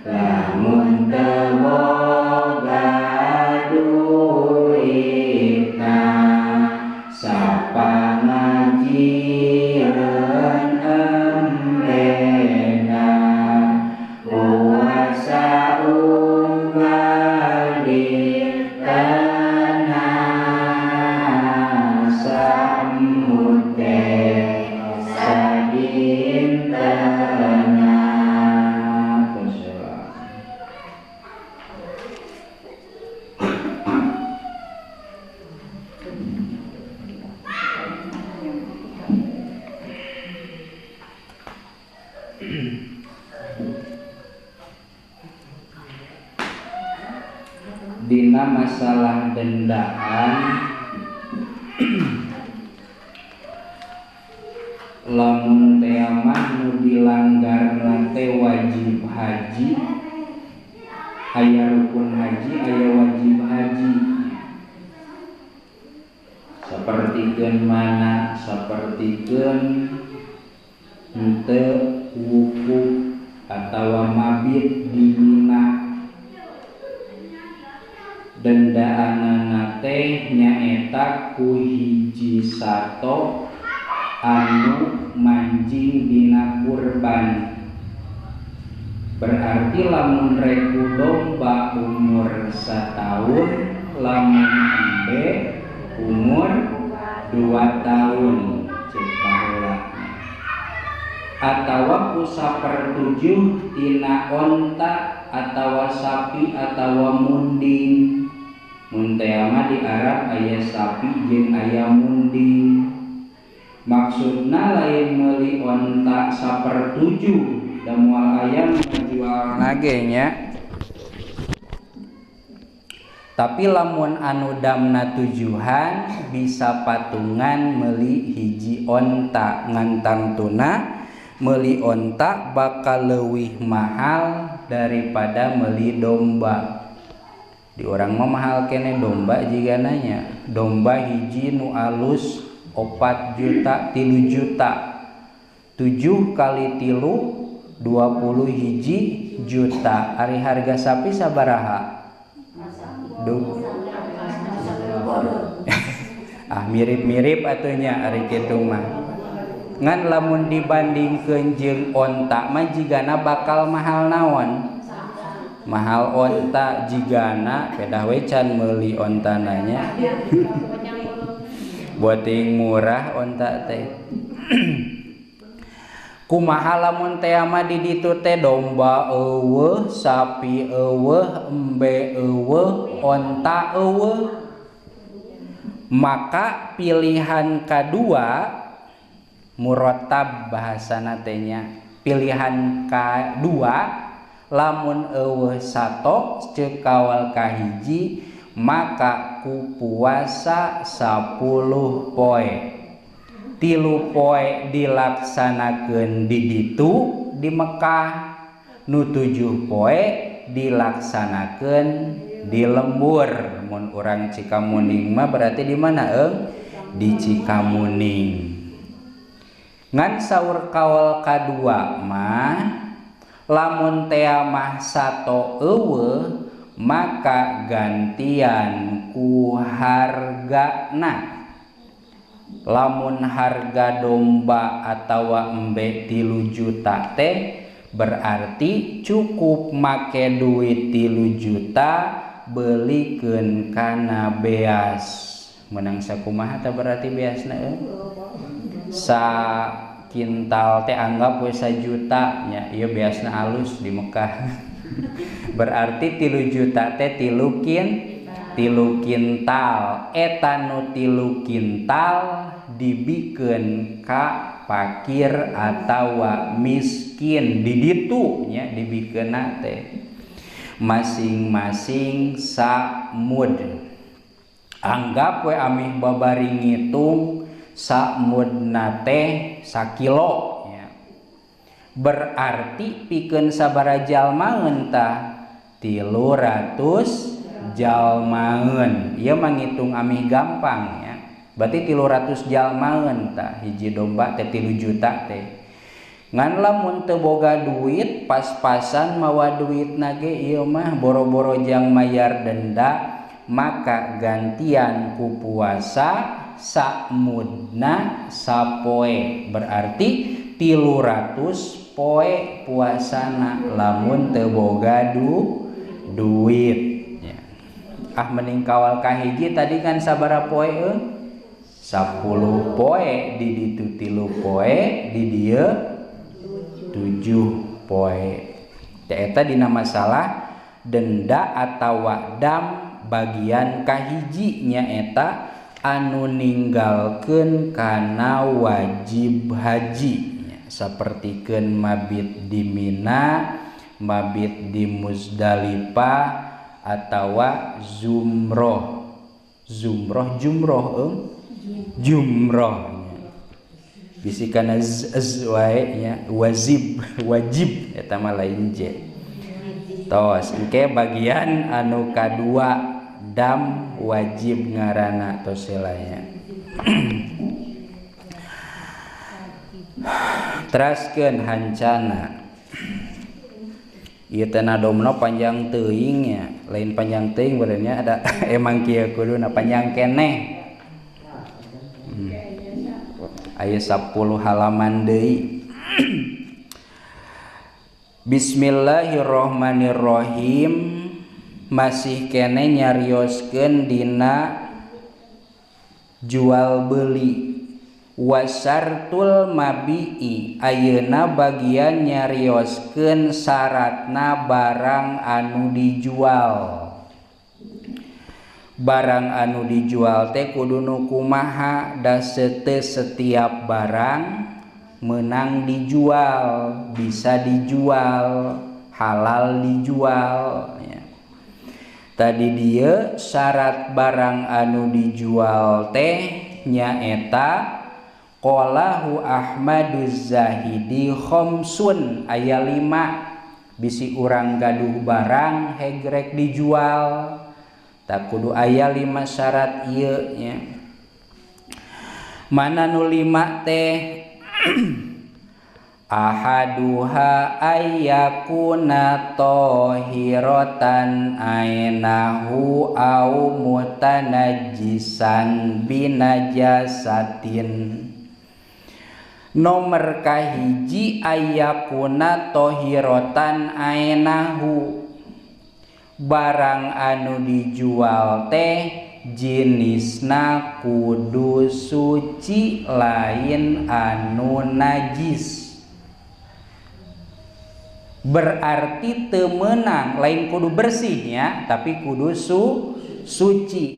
Lamun teu boga duitna sapangajieun embena puasa unggal dintena samute sadintena. Dina masalah dendaan lamun teh mah nu dilanggarna teh wajib haji, aya rukun haji, aya wajib haji. Sapertikeun mana, sapertikeun henteu wukuf atawa mabit di Mina. Dendaanana teh nyaeta ku hiji sato anu manjing dina kurban. Berarti lamun reku domba umur sataun, lamun embe umur 2 tahun cek baheula. Atawa ku 1/7 tina onta atawa sapi atawa munding. Mun teh mah di Arab aya sapi jeung aya munding. Maksudna lain meuli onta 1/7 da moal aya ngajual nage nya. Tapi lamun anu damna tujuhan bisa patungan meuli hiji onta, ngantang tuna meuli onta bakal leuwih mahal daripada meuli domba. Di urang mah mahal kene domba jigana nya. Domba hiji nu alus 4 juta, 3 juta. 7 kali 3 20 hiji juta. Ari harga sapi sabaraha? Ah mirip-mirip atuh nya ari kitu mah. Ngan lamun dibandingkeun jeung onta mah jigana bakal mahal naon? Mahal onta jigana pedah we can meuli ontana nya. Boting murah onta teh. Kumaha lamun teh mah di ditu teh domba eueuh, sapi eueuh, embe eueuh, onta eueuh. Maka pilihan kedua muratab bahasana teh nya. Pilihan kedua lamun eueuh sato ceuk kawal kahiji maka ku puasa 10 poe. 3 poe dilaksanakeun di ditu di Mekah, nu 7 poe dilaksanakeun di lembur. Mun urang Cikamuning mah berarti di mana eung? Di Cikamuning. Ngan saur kawal kadua mah lamun tea mah sato eueuh maka gantian ku hargana. Lamun harga domba atawa embe 3 juta teh berarti cukup make duit 3 juta belikeun kana beas. Menang sakumaha teh berarti beasna euy? Sa kintal teh anggap we sajuta nya, ieu beasna alus di Mekah. Berarti 3 juta teh 3 kintal. Eta nu 3 kintal dibikeun ka fakir atawa miskin di ditu nya dibikeunna teh masing-masing samud. Anggap we amih babari ngitung samudna teh sakilo nya. Berarti pikeun sabaraha jalmaeun tah? 300 jalmaeun. Ieu mah ngitung amih gampang nya. Berarti 300 jalmaeun tah hiji domba teh 3 juta teh. Ngan lamun teu boga duit pas-pasan mawa duitna ge ieu mah boro-boro jang mayar denda, maka gantian ku puasa samudna sapoe, berarti 300 poe puasana lamun teu boga duit ya. Ah mending kawal kahiji tadi kan sabaraha poe euy? 10 poe, di ditu 3 poe, di dieu 7 poe. Eta dina masalah denda atawa dam bagian kahiji nyaeta anu ninggalkeun kana wajib haji, sapertikeun mabit di Mina, mabit di Muzdalifah atawa zumroh. Zumroh jumroh jumroh bisi kana z wae nya, wajib wajib eta mah lain j. Tos engke bagian anu kadua dam wajib ngaranna tos heula. Teraskeun hancana ieu teh nadomna panjang teuing nya, lain panjang teuing benernya ada emang kieu kuduna panjang keneh. Aya 10 halaman deui. Bismillahirrahmanirrahim. Masih kene nyarioskeun dina jual beli. Wasartul mabi'i, ayeuna bagian nyarioskeun syaratna barang anu dijual. Barang anu dijual teh kudu nu kumaha, da setiap barang menang dijual, bisa dijual, halal dijual ya. Tadi dia syarat barang anu dijual teh nyaeta qalahu Ahmaduz Zahidi khamsun, aya 5. Bisi urang gaduh barang hegrek dijual tak kudu aya 5 syarat ieu nya. Mana nu 5 teh? Ahaduha ayyakuna tahiratan ainahu au mutanajjisan binajasatin. Nomor kahiji ayyakuna tahiratan ainahu, barang anu dijual teh jenisna kudu suci lain anu najis. Berarti teu meunang, lain kudu bersihnya tapi kudu suci.